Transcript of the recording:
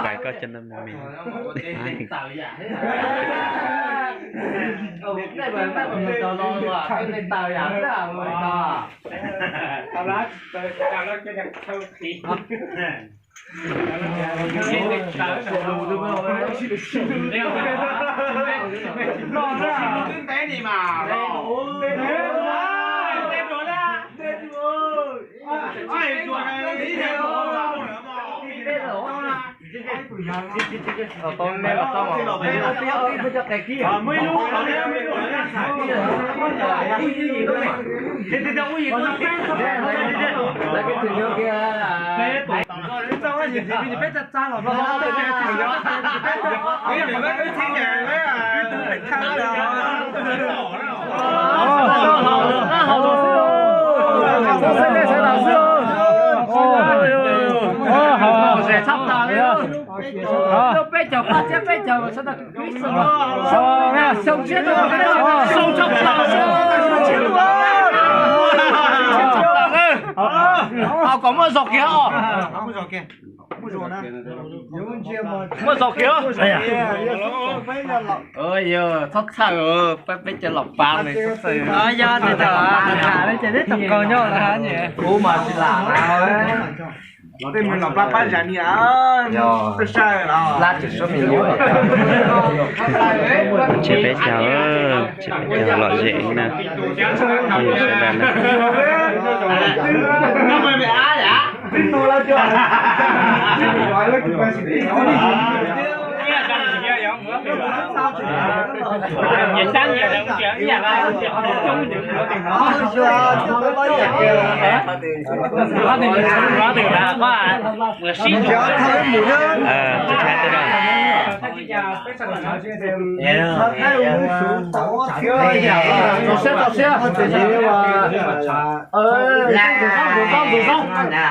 Bai koj cov no me me. Peb caug paj thiab peb caug, xyoo tshiab, xyoo tshiab, kom muaj zog kiag os. Muaj zog kiag. Yog txhob txhawj, peb cov los pab ne. Yog tes tam tham li ces neb tau kaus nyob lawm hab nyem. Kuv mas tsis lam na. Tej mus los pab pab zas ni. Yog, pab tseem suab me nyuam. Tseg peb caug, tseg peb caug lom zem na. Sawv daws na.